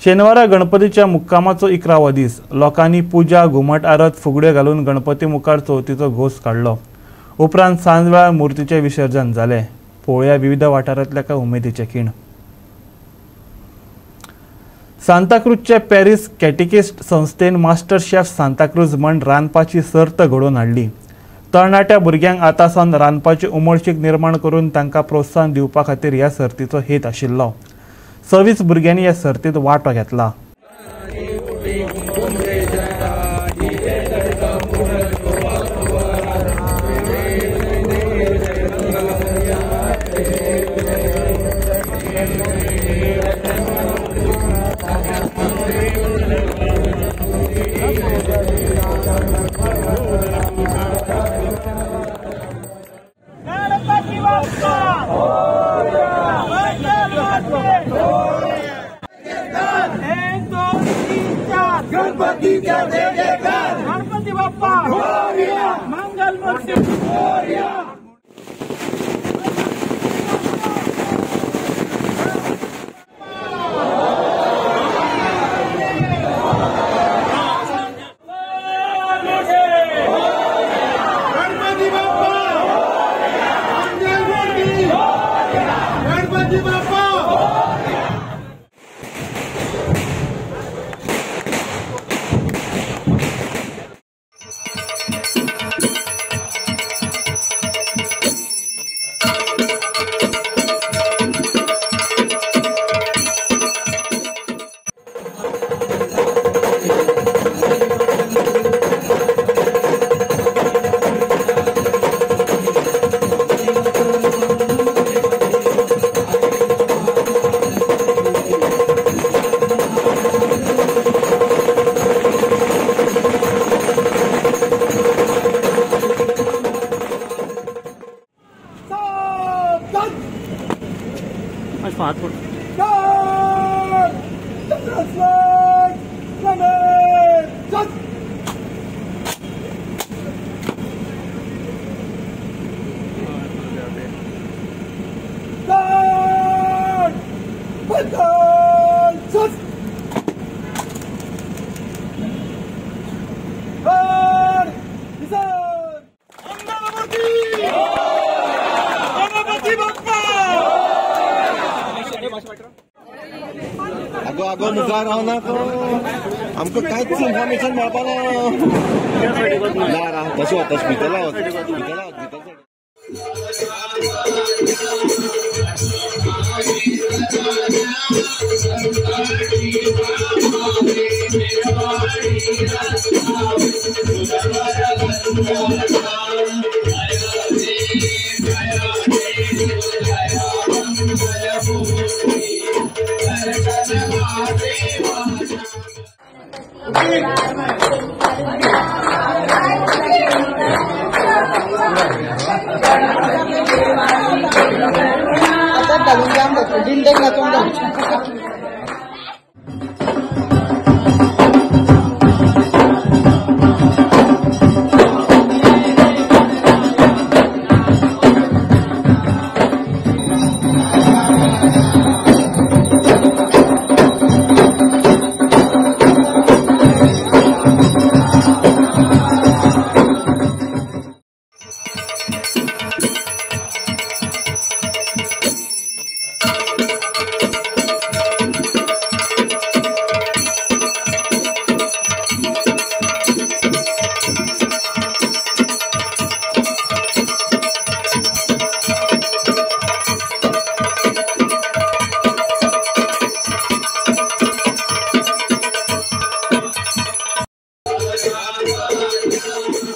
शेनवारा गणपतीच्या मुक्कामाचो 11वो दीस. लोकांनी पुजा, घुमट आरत, फुगड्यो घालून गणपती मुखार चवथीचो घोस काडलो. उपरांत सांजवेळार मूर्तीचें विसर्जन जालें. पळोवया विविध वाठारांतल्या कांय उमेदीचे खीण. सांताक्रूजचे पॅरीस कॅटिकिस्ट संस्थेन मास्टर शेफ सांताक्रूज म्हण रांदपाची सर्त घडोवन हाडली. तरणाट्या भुरग्यांक आतां सावन रांदपाची उमळशीक निर्माण करून तांकां प्रोत्साहन दिवपा खातीर ह्या सर्तीचो हेत आशिल्लो. 26 भुरग्यांनी ह्या सर्तींत वांटो घेतला. गणपति बाप्पा मंगल मूर्ति। गणपति बाप्पा मंगल मूर्ति, गणपति बाप्पा। अगो अगो मुखार राव ना आमकां कांयच इन्फॉर्मेशन मेळपा ना. ना तशें वता भितरला वच भितरला भितर. आता घालून जाम जातलो, दिंडेक नाचूंक जाय.